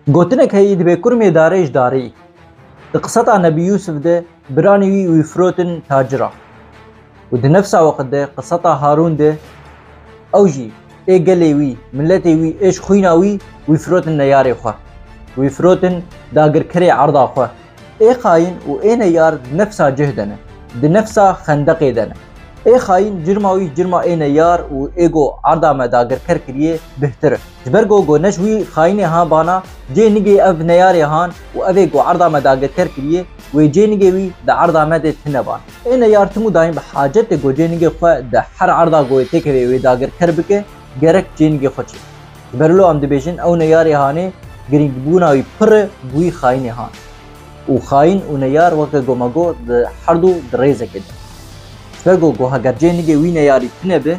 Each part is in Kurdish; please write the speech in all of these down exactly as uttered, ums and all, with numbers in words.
Gotinek heyî dibê kurmê darê ji darê yî. Di qiseta Nebî Yûsif de biranê wî wî firotin tacira. Û di nefsa weqt de qiseta Harûn de ew jî ê gelê wî, miletê wî, ê ji xwîna wî, wî firotin neyarê xwe. Wî firotin dagirkerê erda xwe. Ê xayîn û ê neyar di nefsa cih de ne, di nefsa xendeqê de ne. Ê xayîn cirma wî, cirma ê neyar û ê go erda me dagirker kiriye bihtir e. Ji ber go, go ne ji wî xayînê han bana, cê nigê ev neyarê han û ev ê go erda me dagirker kiriye, wê cê nigê wî di erda me de tine ban. Ê neyar tim û dayîm bi hacet e go cê nigê xwe di her erda go wê têkeve wê dagirker bike, gerek cê nigê xwe çêke. Ji ber wilo em dibêjin ew neyarê hanê girîngbûna wî pir e bi wî xayînê han. Û xayîn û neyar weke go me got di herdu di rêzekê de. Ji ber go, go heger cê nigê wî neyarî tune be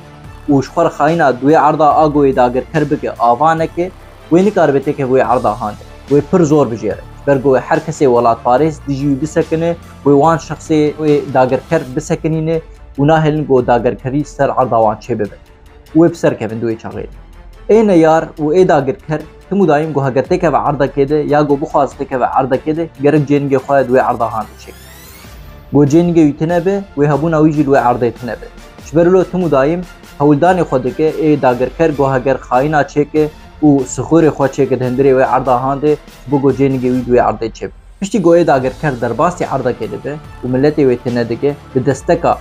û ji xwe re xayîna di wê erda a go wê dagirker bike ava neke, wê nikaribe têkeve wê erda han de. Wê pir zor bijêre. Ji ber go wê her kesê welatparêz dijî wî bisekine, wê wan şexsê wê dagirker bisekinîne û nahêlin go dagirkerî ser erda wan çêbibe. Wê bi ser kevin di wê çaxê de. Ê neyar û ê dagirker tim û dayîm go heger têkeve erdekê de ya go bixwaze têkeve erdekê de, gerek cênigê xwe di wê erda han de çêke. Go cênigê wî tine be, wê hebûna wî jî li wê erdê tine be. Ji ber wilo tim û dayîm hewldanê xwe dike, ê dagirker go heger xayîna çêke û sixûrê xwe çêke di hundirê wê erda han de, ji bo go cênigê wî di wê erdê çêbe. Piştî ku ê dagirker derbasî erdekê dibe û miletê wê tune dike, bi desteka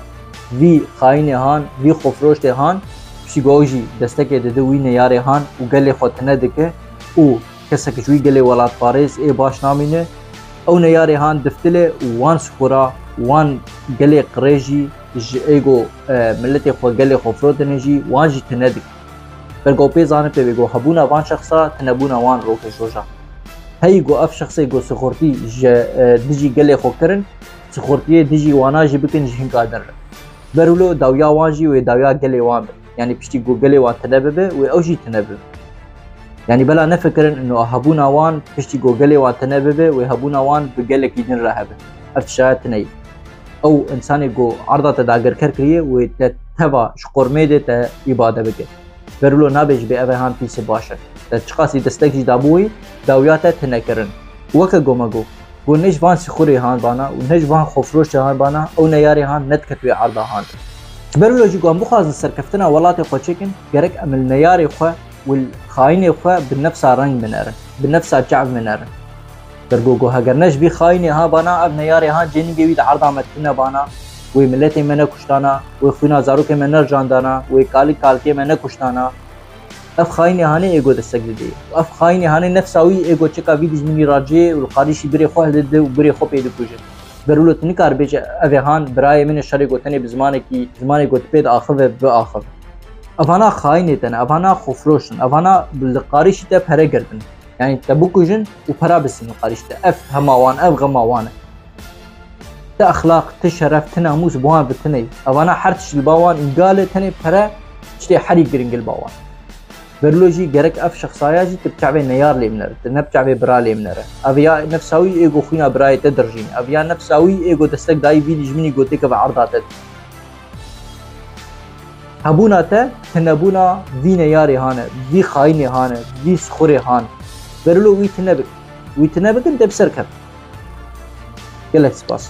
vî xayînê han, vî xwefiroştê han, piştî ku ew jî destekê dide wî neyarê han û gelê xwe tune dike û kesek ji wî gelê welatparêz ê baş namîne, ew neyarê han diftile û wan sixura, wan gelê qirê jî ji ê ku, e, miletê xwe, gelê xwe firotine jî, wan jî tune dike. Ber ku pê zanibê wê ku hebûna van şexsa tunebûna wan rokê roja. Heyî ku ev şexsê ku sixortî ji, e, dijî gelê xwe kirin, sixortiyê dijî wana jî bikin ji hinka din re. Ber wilo dawiya wan jî wê dawiya gelê wan be. Yanî piştî ku gelê wan tune bibe, wê ew jî tune bibe. Yanî bela nefikirin ino hebûna wan piştî ku gelê wan tune bibe, wê hebûna wan bi gelekî din re hebe. Ev tiştaya tune ye. Ew însanê ku erda te dagirker kiriye, wê te teva ji qormê de te îbade bike. Ber wilo nabêjibê ev ê han pîs e, baş e. Te çiqasî destek jî dabûyî, dawiya te tune kirin. Weke ku me got, ku ne ji van sixurê han bana û ne ji van xwefiroşê han bana, ew neyarê han nediket wê erda han. Ji ber wilo jî ku em bixwazin serkeftina welatê xwe çêkin, gerek em li neyarê xwe û li xayînê xwe bi nefsa reng binerin, bi nefsa çav binerin. Ber ku, ku heger ne ji vî xayînê ha bana, ev neyarê han cênigê wî di erda me tune bana, wê miletê me nekuştana, wê xwîna zarokê me nerijandana, wê kalik kalikê me nekuştana. Ev xayînê hanê ê ku destek didê. Ev xayînê hanê nefsa wî ê ku çeka vî dijminî racê û li qarîşî birê xwe hildide û birê xwe pê dikuje. Ber wilo tu nikar bêje, ev ê han birayê min e, şerê ku tenê bi zimanekî, zimanê ku tu pê diaxive, biaxive. Evana xayînê te ne, evana xwefiroş in, evana li qarîşî te pere girtin. Yanî te bikujin û pera bisin li qarîşî te. Ev hema wan, ev xema wan e. Ti exlaq, ti şeref, ti namûs bi wan ve tune ye. Evana her tişt li ba wan îgal e, tenê pere tiştê herî giring e li ba wan. Ber wilo jî gerek ev şexsaya jî tu bi çavê neyar lê binere, tu ne bi çavê bira lê binere. Ev ya nefsa wî ê ku xwîna birayê te dirjîne. Ev ya nefsa wî ê ku destek dayî vî dijminî ku têkeve erda te. Hebûna te, tunebûna vî neyarê han e, vî xayînê han e, vî sixurê han. Ber wilo wî tune bik-, wî tune bikin, te bi ser ket. Gelek spas.